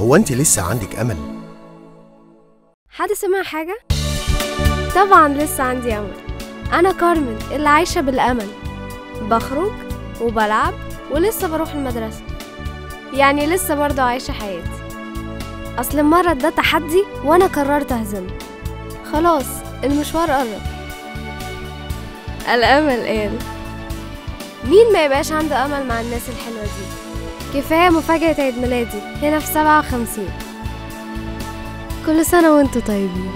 هو أنت لسه عندك أمل؟ حد سمع حاجة؟ طبعا لسه عندي أمل. أنا كارمن اللي عايشة بالأمل، بخرج وبلعب ولسه بروح المدرسة، يعني لسه برضه عايشة حياتي. أصل المرض ده تحدي وأنا قررت أهزمه. خلاص المشوار قرب. الأمل قال مين ما يبقاش عنده أمل مع الناس الحلوة دي؟ كفاية مفاجأة عيد ميلادي هنا في 57. كل سنة وانتوا طيبين.